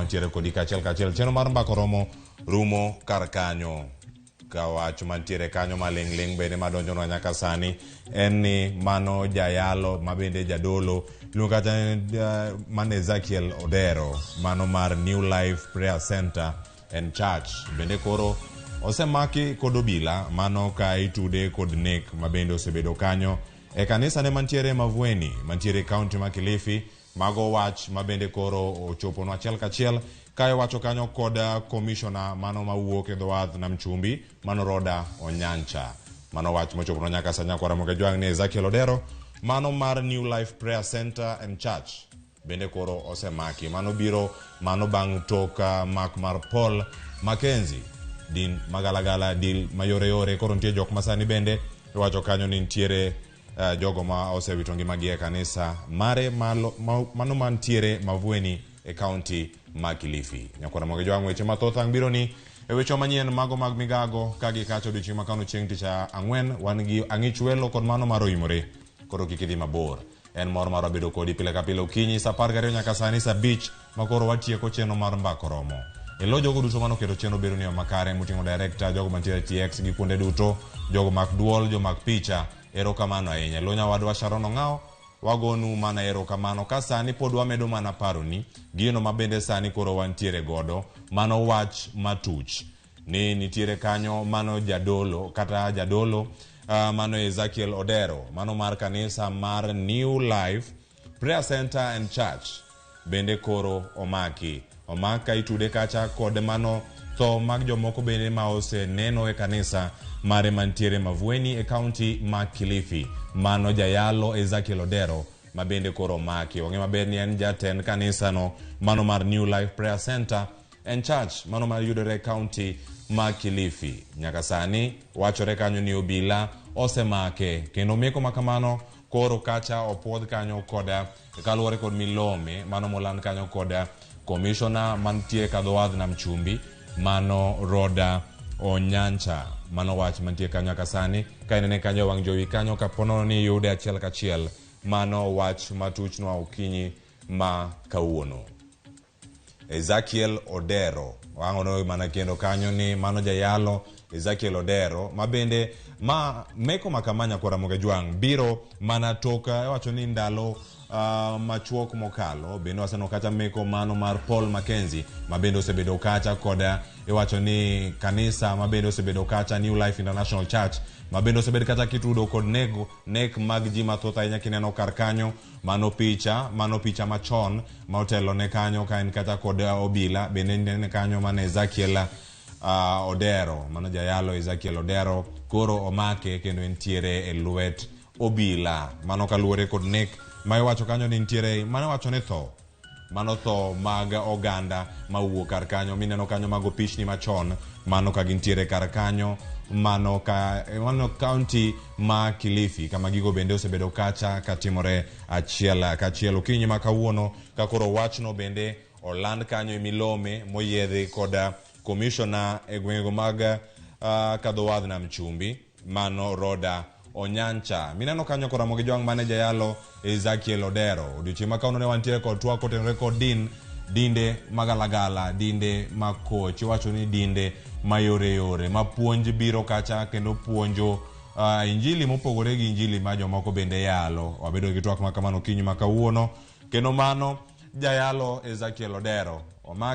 wantiere kodi kachiel kachiel. Chenro mar mbaka oromo rumo kar kanyo. Ka wach mantiere kanyo maling' ling' bende madonjonwa nyaka sani en ni mano jayalo ma bende jadolo iluongo kata mano Ezekiel Odero mano mar New Life Prayer Center and Church bende koro osemaki kod obila mano ka itude kod nek ma bende osebedo kanyo e kanisa ne mantiere Mavueni mantiere kaunti ma Kilifi. Mago wach ma bende koro ochoponwa achiel kachiel ka iwacho kanyo kod komishona mano mawuok e dho wath Nam Chumbi mano Roda Onyancha. Mano wach mochoponwa nyaka sa nyakwara Ramogi Ajwang' ni Ezekiel Odero mano mar New Life Prayer Center and Church bende koro osemaki. Mano biro mano bang' tok mak mar Paul Mackenzie din magalagala dil mayoreyore. Koro nitie jok masani bende iwacho kanyo ni nitiere jogo ma osewito ngimagi e kanisa mare malo, ma, mano mantiere Mavueni e kaunti ma Kilifi. Nyakwara Ramogi Ajwang' weche mathoth ang' biro ni e weche manyien mago mag migago ka gikacho odiochieng' ma kawuono chieng' tich ang'wen wan gi ang'ich welo kod mano mar oimore. Koro kik idhi mabor. En mor marwa bedo kodi pile ka pile okinyi saa 12 nyaka sani saa 5 ma koro watieko chenro mar mbaka oromo. E lo jogo duto mano keto chenro bedo ni yo makare moting'o director, jogo mantiere TX gi kuonde duto, jogo mak duol, jomak picha, erokamano ahinya. Lo nyawadwa Sharon Ong'awo, wagonu mana erokamano ka sani pod wamedo mana paroni gino ma bende sani koro wantiere godo, mano wach matuch ni nitiere kanyo mano jadolo kata jadolo mano Ezekiel Odero mano mar kanisa mar New Life Prayer Center and Church bende koro omaki. Omak ka itude kacha kod mano tho mag jomoko bende ma oseneno e kanisa mare mantiere Mavueni e kaunti ma Kilifi. Mano jayalo Ezekiel Odero ma bende koro omaki. Wang'e maber ni en jatend kanisa no mano mar New Life Prayer Center and Church mano ma yudore e kaunti ma Kilifi. Nyaka sani wachore kanyo ni obila osemake kendo meko ma kamano koro kacha opuodh kanyo koda kaluwore kod milome mano moland kanyo koda komishona mantie kadho wadh Nam Chumbi mano Roda Onyancha. Mano wach mantie kanyo nyaka sani ka inene kanyo wang' jowi kanyo kaponono ni iyude achiel kachiel mano wach matuchnwa okinyi ma kawuono. Ezekiel Odero wang'ono mana kendo kanyo ni mano jayalo Ezekiel Odero ma bende ma meko makama nyakwar Ramogi Ajwang' biro mana tok iwacho ni ndalo machuok mokalo bende waseneno kacha meko mano mar Paul Mackenzie ma bende osebedo kacha koda iwacho ni kanisa ma bende osebedo kacha New Life International Church ma bende osebedo kacha kitudo kod nek mag ji mathoth ahinya kineno kar kanyo. Mano picha machon ma otelo ne kanyo ka en kata kod obila bende nene kanyo mane Ezekiel Odero mano jayalo Ezekiel Odero koro omake kendo entiere e lwet obila. Mano kaluwore kod nek ma iwacho kanyo ni nitiere mano iwacho ni tho mano tho mag oganda mawuok kar kanyo mineno kanyo mago pichni machon mano ka gintiere kar kanyo mano ka mano kaunti ma Kilifi kama gigo bende osebedo kacha katimore achiel kachiel. Okinyi ma kawuono ka koro wachno bende oland kanyo e milome moyiedhi koda komishona e gwengego mag kadho wadh Nam Chumbi mano Roda Onyancha. Mineno kanyo koro Ramogi Jwang' mane jayalo Ezekiel Odero. Odiochieng' ma kawuono ne wantiere kod twak kotenore kod din, dinde magalagala, dinde makoch, iwacho ni dinde mayoreyore, ma puonj biro kacha kendo puonjo injili mopogore gi injili ma jomoko bende yalo. Wabedo gi twak ma kamano okinyi ma kawuono kendo mano jayalo Ezekiel Odero. Omak